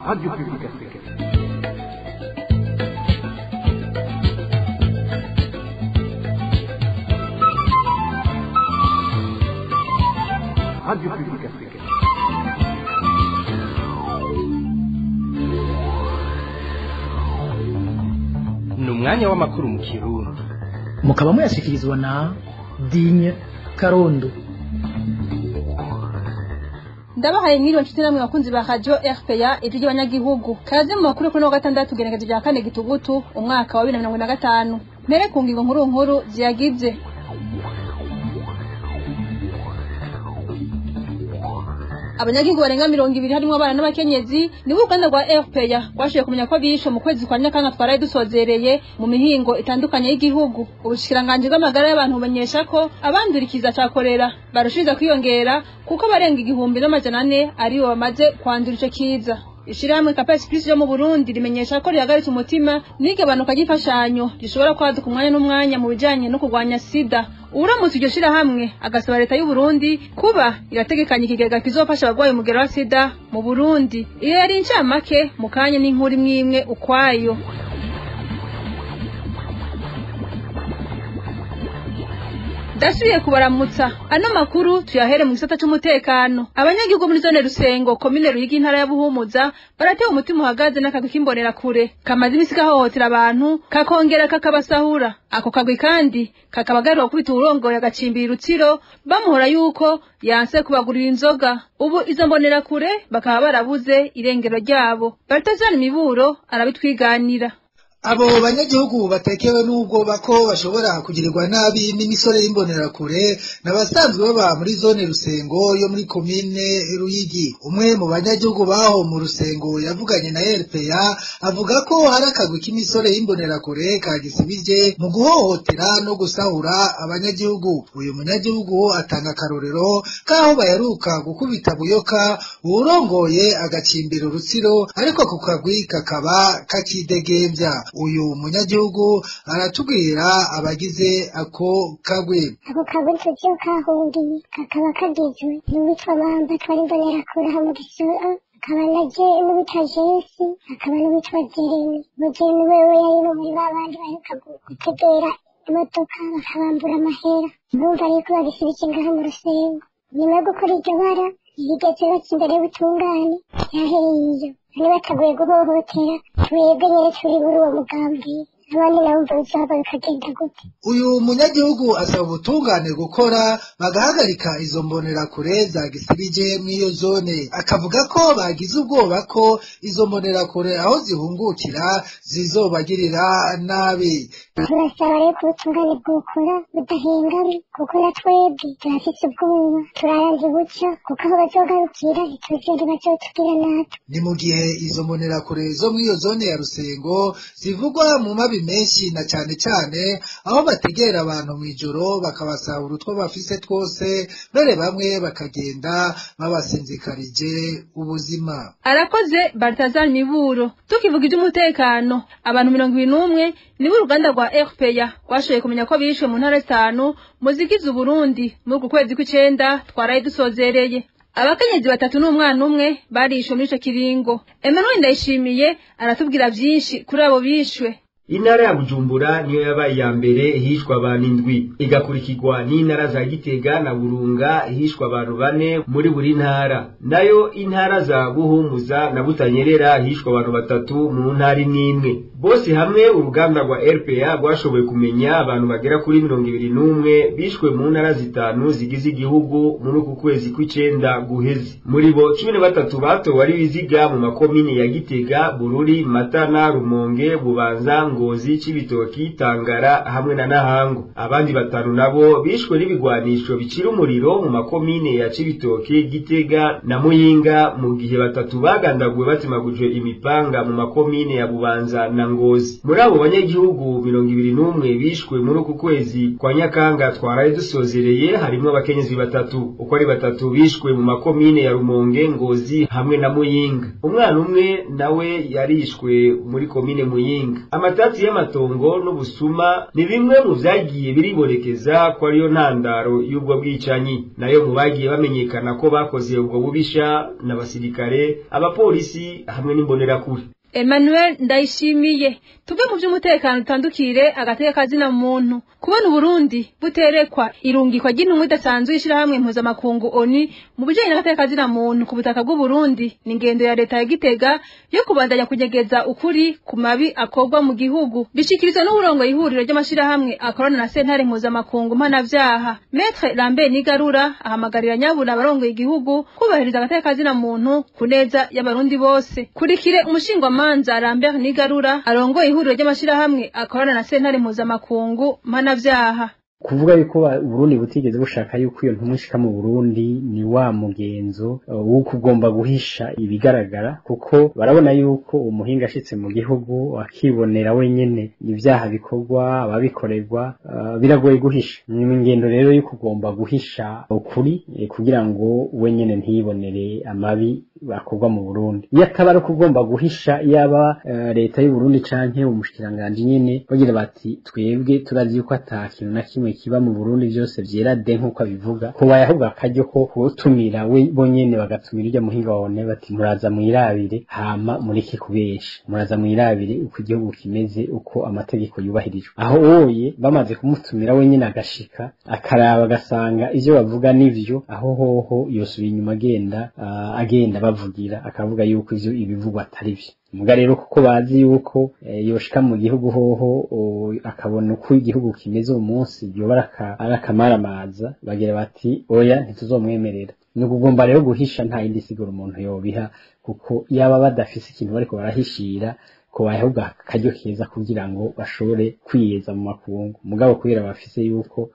Radio Publique Africaine. Radio Publique Africaine. Ni umwanya w'amakuru mu Kirundi. Mukaba muyashyikirizwa na Digne Karondo. Ndabahaye mwiriwe nshuti namwe bakunzi ba Radio RPA, ijwi ry'abanyagihugu. Kaze mu makuru kuri wa gatandatu genekerezo rya 4 gitugutu umwaka wa 2025. Mpere ku ngingo nkuru nkuru ziyagize. Abanyagihugu barenga 20 harimo abana n'abakenyezi nibo uruganda rwa RPA rwashoboye kumenya ko bishwe mu kwezi kwa Nyakanga twaraye dusozereye mu mihingo itandukanye y'igihugu. Ubushikiranganji bw'amagara y'abantu bumenyesha ko abandurikiza ca korera barushiriza kwiyongera kuko barenga 1400 aribo bamaze kwandura ico kiza. Ishirahamwe Capes Plus yo mu Burundi rimenyesha ko rihagaritse umutima n'igabanuka ry'imfashanyo rishobora kwaduka umwanya n'umwanya mu bijanye no kurwanya sida. Uramutse iryo shirahamwe agasaba leta y'u Burundi kuba irategekanya ikigega kizofasha abagwaye umugera wa sida mu Burundi. Iyo yari incamake, mu kanya n'inkuru imwe imwe ukwayo. Ndasubiye kubaramutsa. Ano makuru tuyahere mu gisata c'umutekano. Abanyagihugu muri zone Rusengo, komine Ruyigi, intara ya Buhumuza, baratewe umutima uhagaze n'akagwi k'imbonerakure kamaze imisi gahohotera abantu, kakongera kakabasahura. Ako kagwi kandi kakaba gukubita uwurongoye agacimbira Rutsiro, bamuhora yuko yanse kubagurira inzoga. Ubu izo mbonerakure bakaba barabuze irengero ryabo. Baltazar Miburo arabitwiganira. Abo banyagihugu batekewe n'ubwoba ko bashobora kugirirwa nabi n'imisore y'imbonerakure n'abasanzwe baba muri zone Rusengo yo muri komine Ruyigi. Umwe mu banyagihugu baho mu Rusengo yavuganye na RPA avuga ko hari akagwi k'imisore y'imbonerakure kagisibije mu guhohotera no gusahura abanyagihugu. Uyu munyagihugu atanga akarorero k'aho baheruka gukubita Buyoka uwurongoye agacimbira Rutsiro, ariko ako kagwi kakaba kakidegembya. Uyu munyagihugu aratubwira abagize ako kagwi. Ako kagwi tuzi kahungiye, kakaba kagizwe n'uwitwa Mamba twari imbonerakure aha mu Gisoro, akaba na n'uwitwa Jesi, akaba n'uwitwa Jeremy. Jeremy wewe yari no muri ba bandi baheruka gutegera imodoka bakabambura amahera. Urumva rero ko bagisibije ngaha mu Rusengo. Nyuma yo gukora iryo bara, ntibigeze baca imbere y'ubutungane, yahereye iyo. Bari bataguye guhohotera twebwe nyene turi muri uwo mugambi, abandi nabo umva bizohava bikagenda gute? Uyu munyagihugu asaba ubutungane gukora bagahagarika izo mbonerakure zagisibije mw'iyo zone. Akavuga ko bagize ubwoba ko izo mbonerakure aho zihungukira zizobagirira nabi. Turasaba rero ko ubutungane bwokora budahengamye, kuko na twebwe turafise ubwoba, turaranze buca, kuko aho bazogarukira ntituzi ingene bazotugira natwe. Ni mu gihe izo mbonerakure zo mw'iyo zone ya Rusengo zivugwa mu mabi menshi, na cane cane aho bategera abantu mw'ijoro bakabasahura utwo bafise twose, mbere bamwe bakagenda babasinzikarije ubuzima. Arakoze Baltazar Miburo. Tukivuga iby'umutekano, abantu 21 nibo uruganda rwa RPA rwashoboye kumenya ko bishwe mu ntara zitanu muzigize Uburundi muri uku kwezi kw'icenda twaraye dusozereye. Abakenyezi batatu n'umwana umwe barishwe muri ico kiringo. Emmanuel Ndayishimiye aratubwira vyinshi kuri abo bishwe. Intara ya Bujumbura niyo yabaye iya mbere, hishwe abantu 7, igakurikirwa n'intara za Gitega na Burunga, hishwe abantu 4 muri buri ntara. Nayo intara za Buhumuza na Butanyerera hishwe abantu 3 mu ntara imwe. Bose hamwe uruganda rwa RPA rwashoboye kumenya abantu bagera kuri 21 bishwe mu ntara zitanu zigize igihugu muri uku kwezi kw'icenda guheze. Muri bo 13 batowe ari biziga mu makomine ya Gitega, Bururi, Matana, Rumonge, Bubanza, Ngozi, Cibitoki, Tangara hamwe na Nahango. Abandi 5 nabo bishwe n'ibigwanisho bicira umuriro mu makomine ya Cibitoki, Gitega na Muyinga, mu gihe 3 bagandaguwe batemagujwe imipanga mu makomine ya Bubanza na Ngozi. Muri abo banyagihugu 21 bishwe muri uku kwezi kwa Nyakanga twaraye dusozereye, harimo abakenyezi batatu. Uko ari batatu bishwe mu makomine ya Rumonge, Ngozi hamwe na Muyinga. Umwana umwe nawe yarishwe muri komine Muyinga. Amatati y'amatongo n'ubusuma ni bimwe mu vyagiye biribonekeza ko ariyo ntandaro y'ubwo bwicanyi. Nayo mu bagiye bamenyekana ko bakoze ubwo bubisha n'abasirikare, abapolisi hamwe n'imbonerakure. Emmanuel Ndayishimiye. Tuve mu by'umutekano utandukire agateka kazina muntu. Kubona Burundi buterekwa irungikwa ry'intumwa idasanzwe ishirahamwe mpuzamakungu ONU mu bijanye n'agateka kazina muntu ku butaka bw'u Burundi ni ingendo ya leta ya Gitega yo kubandanya kunyegeza ukuri ku mabi akorwa mu gihugu, bishikirizwa n'uburongo ihuriro ry'amashirahamwe akorana na sentare mpuzamakungu mpanavyaha. Maître Lambert Nigarura ahamagarira nyabuna abarongoye igihugu kubahiriza agateka kazina muntu ku neza y'abarundi bose. Kurikire umushingwamanza Lambert Nigarura arongoye ihuriro ry'amashirahamwe akorana na sentare mpuzamakungu mpanavyaha. Kuvuga yuko Burundi butigeze bushaka yuko iyo ntumwa ishika mu Burundi ni wa mugenzo w'uko ugomba guhisha ibigaragara, kuko barabona yuko umuhinga ashitse mu gihugu akibonera wenyene ibyaha bikorwa, ababikorerwa, biragoye guhisha. Ni ingendo rero yuko ugomba guhisha ukuri kugira ngo wenyene ntiyibonere amabi bakorwa mu Burundi. Iyo ataba ari ugomba guhisha, yaba leta y'u Burundi canke umushikiranganje nyene bagira bati twebwe turazi yuko ata kintu na kimwe kiba mu Burundi byose vyera de nkuko abivuga, ko bayahuga akaryo ko kutumira we bonyene bagatumira irya muhinga wabone bati muraza mwirabire hama mureke kubesha, muraza mwirabire uko igihugu kimeze, uko amategeko yubahirijwe. Aho oye bamaze kumutumira wenyene agashika akaraba agasanga ivyo bavuga nivyo, aho hoho yosubira inyuma agenda bavugira akavuga yuko ivyo ibivugwa atari byo. Muga rero kuko bazi yuko yoshika mu gihugu hoho akabona uko igihugu kimeze umunsi yoba arakamaramaza, bagira bati oya ntituzomwemerera. Ni ukugomba rero guhisha, nta yindi siguro umuntu yobiha, kuko yaba badafise ikintu bariko barahishira ko baheruka akaryo keza kugira ngo bashobore kwiyeza mu makungu. Mugabo kubera bafise yuko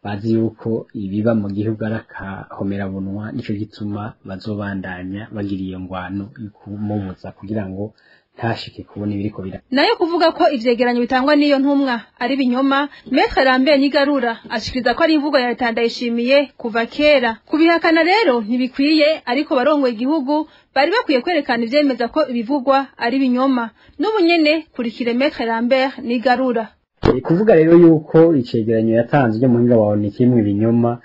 bazi yuko ibiba mu gihugu arakahomerabunwa, nico gituma bazobandanya bagira iyo ngwano kumubuza kugira ngo ntashike kubona ibiriko bira. Nayo kuvuga ko ivyegeranyo bitangwa n'iyo ntumwa ari binyoma, Maître Lambert Nigarura ashikiriza ko ari imvugo ya leta Ndayishimiye kuva kera. Kubihakana rero ntibikwiye, ariko barongoye igihugu bari bakwiye kwerekana ivyemeza ko ibivugwa ari binyoma. N'ubu nyene kurikire Maître Lambert Nigarura. Kuvuga rero yuko icegeranyo yatanze ryo muhinga wawe ni kimwe ibinyoma,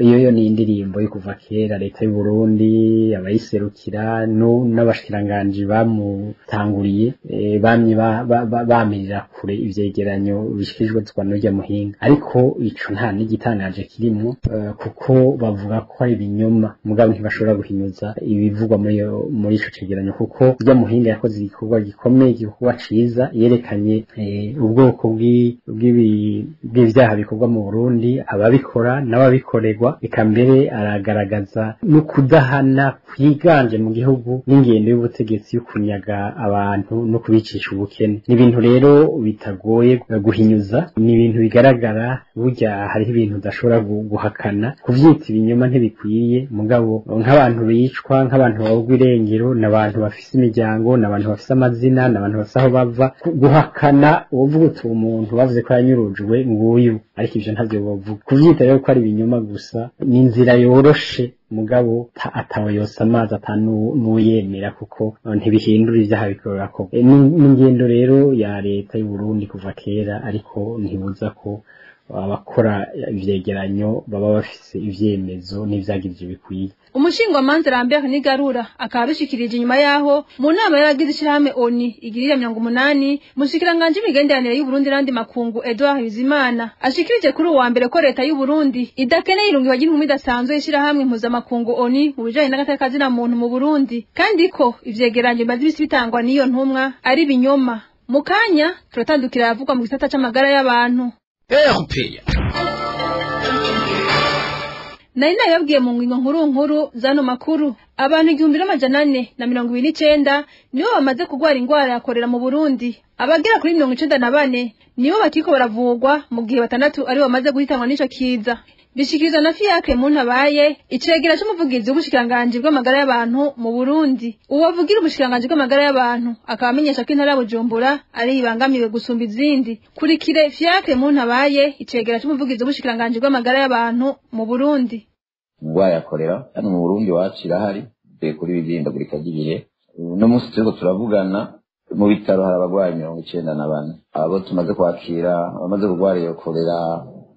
iyo yo ni indirimbo yo kuva kera leta y'u Burundi abayiserukira n'abashikiranganje bamutanguriye bamye bamirira kure ivyegeranyo bishikirijwe n'urya muhinga. Ariko ico nta n'igitangaje kirimwo, kuko bavuga ko ari ibinyoma, mugabo ntibashobora guhinyuza ibivugwa muri ico cegeranyo, kuko urya muhinga yakoze igikorwa gikomeye, igikorwa ciza, yerekanye ubwoko bw'ibyaha bikorwa mu Burundi, ababikora n'ababikorerwa, eka mbere aragaragaza no kudahana kwiganje mu gihugu n'ingendo y'ubutegetsi yo kunyaga abantu no kubicisha ubukene. Ni ibintu rero bitagoye guhinyuza, ni ibintu bigaragara, burya hariho ibintu udashobora guhakana. Kuvyita ibinyoma ntibikwiye, mugabo nk'abantu bicwa, nk'abantu babugwa irengero, n'abantu bafise imiryango, n'abantu bafise amazina, n'abantu bafise aho bava, guhakana uvuga uti umuntu bavuze ko yanyurujwe nguyu, ariko ivyo ntavyo bovuga. Kuvyita rero ko ari ibinyoma gusa ni inzira yoroshe, mugabo atawe yose amazi atanuyemera, kuko ntibihindura ivyaha bikorera ko. Ni ingendo rero ya leta y'u Burundi kuva kera, ariko ntibuza ko abakora ivyegeranyo baba bafise ivyemezo n'ivyagirije bikwiye. Umushingwamanza Lambert Nigarura akaba abishikirije inyuma yaho mu nama y'abagize ishirahamwe ONU igirira 80 mushikiranganje imigenderanire y'u Burundi n'andi makungu Edouard Bizimana ashikirije kuri uwa mbere ko leta y'u Burundi idakeneye irungikwa ry'intumwa idasanzwe y'ishirahamwe mpuzamakungu ONU mu bijanye n'agateka kazina muntu mu Burundi, kandi ko ivyegeranyo bimaze imisi bitangwa n'iyo ntumwa ari binyoma. Mu kanya turatandukira yavugwa mu gisata c'amagara y'abantu. Nari nabibabwiye mu ngingo nkuru nkuru zano makuru, abantu 1429 nibo bamaze kugwara ingwara ya korera mu Burundi, abagera kuri 94 nibo bakiko baravugwa, mu gihe batandatu ari bamaze guhitanwa n'ico kiza. Bishikirizwa na Fiacre Muntabaye, icegera c'umuvugizi w'ubushikiranganji bw'amagara y'abantu mu Burundi. Uwavugira ubushikiranganji bw'amagara y'abantu akaba amenyesha ko intara ya Bujumbura ari ibangamiwe gusumba izindi. Kurikire Fiacre Muntabaye, icegera c'umuvugizi w'ubushikiranganji bw'amagara y'abantu mu Burundi. Ingwara ya korera hano mu Burundi iwacu irahari, kuri ibihindagurika ry'ibihe. Uno munsi turiko turavugana mu bitaro hari abarwayi 94, abo tumaze kwakira abamaze kurwara iyo korera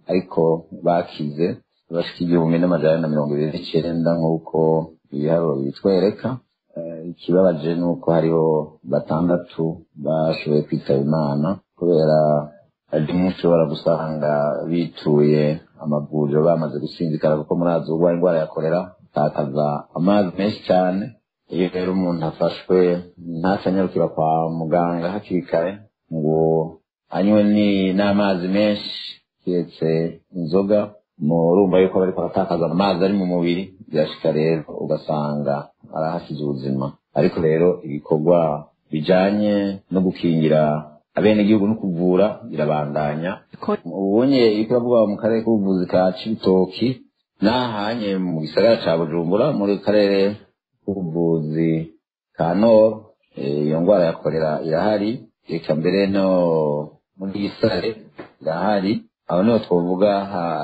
ariko bakize bashika 1429 nk'uko ibiharuro bitwereka. Ikibabaje ni uko hariho 6 bashoboye kwitaba Imana kubera rimwe ushobora gusanga bituye amavuriro bamaze gusinzikara, kuko murazi urwaye indwara ya korera atakaza amazi menshi cyane. Iyo rero umuntu afashwe ntacanyarukira kwa muganga hakiri kare ngo anywe n'amazi menshi keretse inzoga, murumva yuko bariko baratakaza amazi ari mu mubiri, birashika rero ugasanga arahasize ubuzima. Ariko rero ibikorwa bijanye no gukingira abenegihugu no kuvura birabandanya. Ubonye iriko iravuga mu karere k'ubuvuzi ka Cibitoki n'ahanye mu gisagara ca Bujumbura muri karere k'ubuvuzi ka Nord, iyo ngwara ya korera irahari, eka mbere no muri Gisare irahari. Aho niho twovuga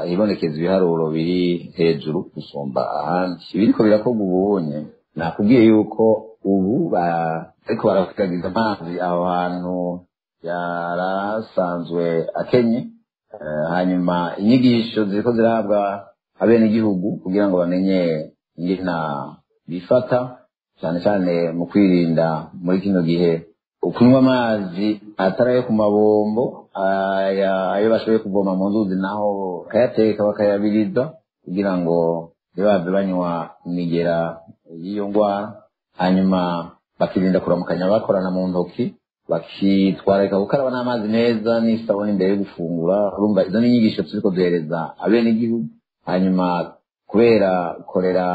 hibonekeza ibiharuro biri hejuru gusumba ahandi. Ibiriko birakorwa ubunye, nakubwiye yuko ubu bariko barakwiragiza amazi aho hantu yarasanzwe akenye. Hanyuma inyigisho ziriko zirahabwa abenegihugu kugira ngo bamenye ingene bifata, cyane cyane mu kwirinda muri kino gihe ukunywa amazi atari ayo ku mabombo, ayo bashoboye kuvoma mu nzuzi naho bakayateka bakayabiriza kugira ngo ntibave banywa imigera y'iyo ndwara. Hanyuma bakirinda kuramukanya bakorana mu ntoki, bakitwararika gukaraba n'amazi meza n'isabune imbere yo gufungura. Urumva izo ni inyigisho turiko duhereza abenegihugu. Hanyuma kubera korera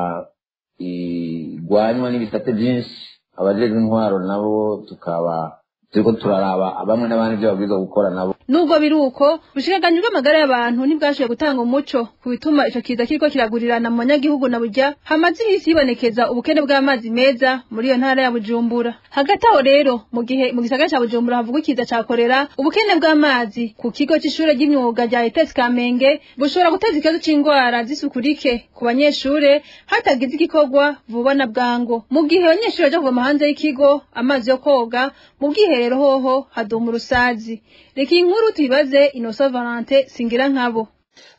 igwanywa n'ibisate byinshi, abajejwe intwaro nabo tukaba turiko turaraba bamwe n'abandi ibyo babwirizwa gukora nabo. Nubwo biruko, ubushikiranganji bw'amagara y'abantu ntibwashoboye gutanga umuco ku bituma ico kiza kiriko kiragurirana mu banyagihugu na burya hamaze imisi hibonekeza ubukene bw'amazi meza muri iyo ntara ya Bujumbura. Hagati aho rero, mu gihe mu gisagara ca Bujumbura havugwa ikiza ca korera, ubukene bw'amazi ku kigo c'ishure ry'imyuga rya ETS Kamenge bushobora guteza ikibazo c'ingwara z'isuku rike ku banyeshure hatagize igikorwa vuba na bwango. Mu gihe abanyeshure baja kuvoma hanze y'ikigo amazi yo koga, mu bwiherero hoho haduma urusazi. Reka iyi nkuru tuyibaze Innocent Valentin Singira nkabo.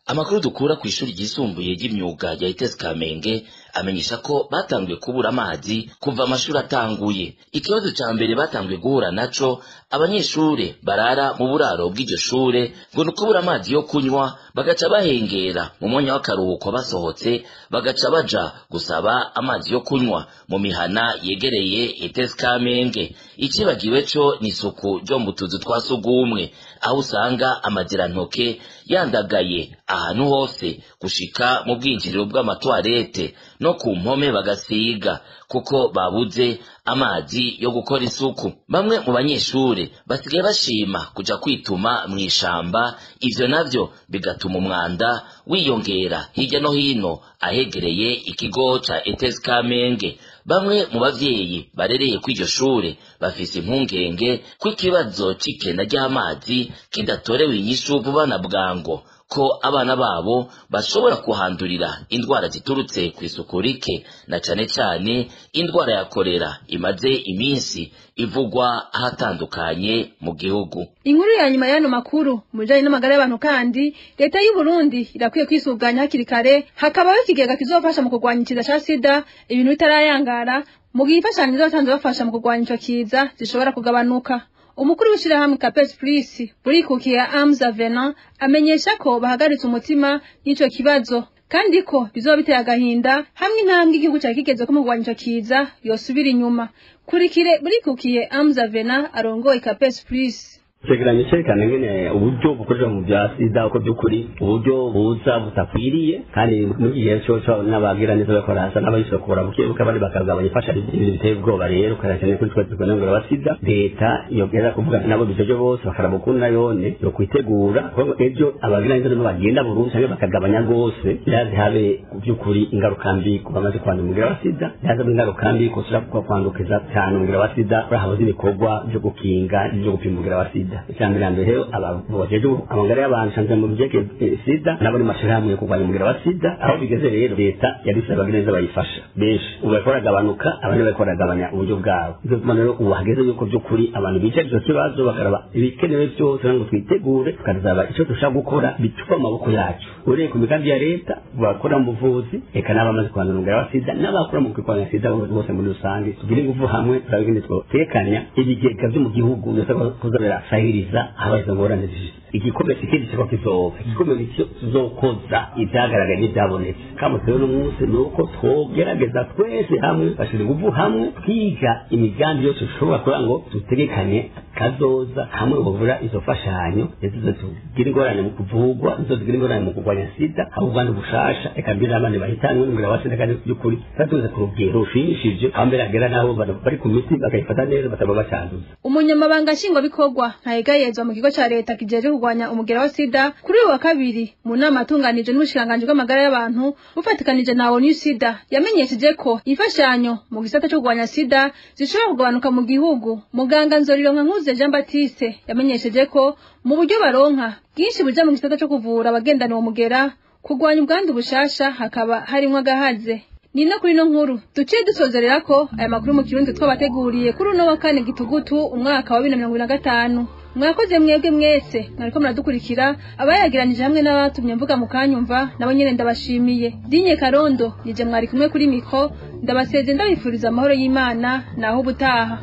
Amakuru dukura ku ishuri ryisumbuye ry'imyuga rya ETS Kamenge amenyesha ko batanguye kubura amazi kuva amashuri atanguye. Ikibazo ca mbere batanguye guhura naco, abanyeshure barara mu buraro bw'iryo shure ngo ni ukubura amazi yo kunywa, bagaca bahengera mu mwanya w'akaruhuko basohotse, bagaca baja gusaba amazi yo kunywa mu mihana yegereye ETS Kamenge. Icibagiwe co ni isuku ryo mu tuzu twa sugumwe, aho usanga amazirantoke yandagaye ahantu hose gushika mu bwinjiriro bw'amatwarete no ku mpome bagasiga, kuko babuze amazi yo gukora isuku. Bamwe mu banyeshure basigaye bashima kuja kwituma mw'ishamba, ivyo navyo bigatuma umwanda wiyongera hirya no hino ahegereye ikigo ca ETS Kamenge. Bamwe mu bavyeyi barereye kw'iryo shure bafise impungenge ko ikibazo c'ikena ry'amazi kidatorewe inyishu vuba na bwango, ko abana babo bashobora kuhandurira indwara ziturutse kw'isuku rike, na cane cane indwara ya korera imaze iminsi ivugwa ahatandukanye mu gihugu. Inkuru ya nyuma y'ano makuru mu bijanye n'amagara y'abantu kandi, leta y'u Burundi irakwiye kwisuganya hakiri kare, hakabaho ikigega kizofasha mu kurwanya ikiza ca sida ibintu bitarayangara, mu gihe imfashanyo z'abasanzwe bafasha mu kurwanya ico kiza zishobora kugabanuka. Umukuru w'ishirahamwe Capes Plus burikukiye Amza Venant amenyesha ko bahagaritse umutima n'ico kibazo, kandi ko bizoba biteye agahinda hamwe intambwe igihugu cari kigezeko mu kurwanya ico kiza yosubira inyuma. Kurikire burikukiye Amza Venant arongoye Capes Plus. Cegeranyo cerekana ngene uburyo bukoreshwa mu bya sida, uko by'ukuri uburyo buza butakwiriye, kandi muri iki gihe coco n'abagira neza bakora hasa n'abayisokora buke buke, abandi bakagabanya imfashanyo, ibintu biteye ubwoba. Rero cyane kuri twese tukanengura wa sida, leta yogera kuvuga nabo bijojo bose bakaraba ukuntu nayone yo kwitegura, kuko ejo abagira neza nibo bagenda burundu canke bakagabanya rwose, ntihaze habe by'ukuri ingaruka mbi ku bamaze kwandura umugera wa sida, ntihaze habe ingaruka mbi kusubira kwandukiza cyane umugera wa sida habuze ibikorwa byo gukinga n'ibyo gupima umugera wa sida. Icya mbere rero, abajejwe amagara y'abantu cyane mu byerekeye sida nabo ni mashirahamwe yo kurwanya umugera wa sida. Aho bigeze rero, leta yabisaba neza bayifasha benshi, ubu bariko baragabanuka, abandi bariko baragabanya uburyo bwabo. Ivyo bituma rero ubu hageze yuko by'ukuri abantu bicara ico kibazo bakaraba ibikenewe byose kugira ngo twitegure, tukazaba ico dushaka gukora bituva mu maboko yacu, uhereye ku migambi ya leta, bakora mu buvuzi, eka n'abamaze kwandura umugera wa sida n'abakora mu kurwanya sida bose muri rusange, tugire ingufu hamwe, turabe ingene twotekanya ibigega vyo mu gihugu byose kuza birasahiriza habaye izo ngorane zishitse. Igikombe ikindi kiba kizoba igikombe kizokoza ibyagaragaye n'ibyabonetse. Kandi rero uno munsi ni uko twogerageza twese hamwe, bashyira ingufu hamwe, twiga imigambi yose dushobora kugira ngo dutegekanye kazoza hamwe buvura izo mfashanyo, ndetse tugira ingorane mu kuvugwa, nizo tugira ingorane mu kurwanya sida, haba ubwandu bushasha, eka mbere n'abandi bahitanwe n'umugera wa sida. Kandi by'ukuri tuba ku rugero rushimishije, aho mbere hagera n'abo bari ku miti bakayifata neza bataba bacanduza. Umunyamabanga nshingwabikorwa ntayegayezwa mu kigo ca leta kijejwe kurwanya umugera wa sida, kuri uyu wa kabiri mu nama atunganije n'ubushikiranganji bw'amagara y'abantu bufatikanije na ONU Sida, yamenyesheje ko imfashanyo mu gisata cyo kurwanya sida zishobora kugabanuka mu gihugu. Muganga Nzorironka Nkuze Jean Baptiste yamenyesheje ko mu buryo baronka bwinshi buja mu gisata cyo kuvura abagendana uwo mugera, kurwanya ubwandu bushasha hakaba harimwo agahaze. Ni no kuri no nkuru duciye dusozerera ko aya makuru mu Kirundi twabateguriye kuri uno wa kane gitugutu umwaka wa 2025. Mwakoze mwebwe mwese mwariko muradukurikira. Abayagiranije hamwe n'abatumye mvuga mukanyumva nabo nyene ndabashimiye. Dinye Karondo nije mwari kumwe kuri micro, ndabaseze, ndabifuriza amahoro y'Imana. Naho ubutaha.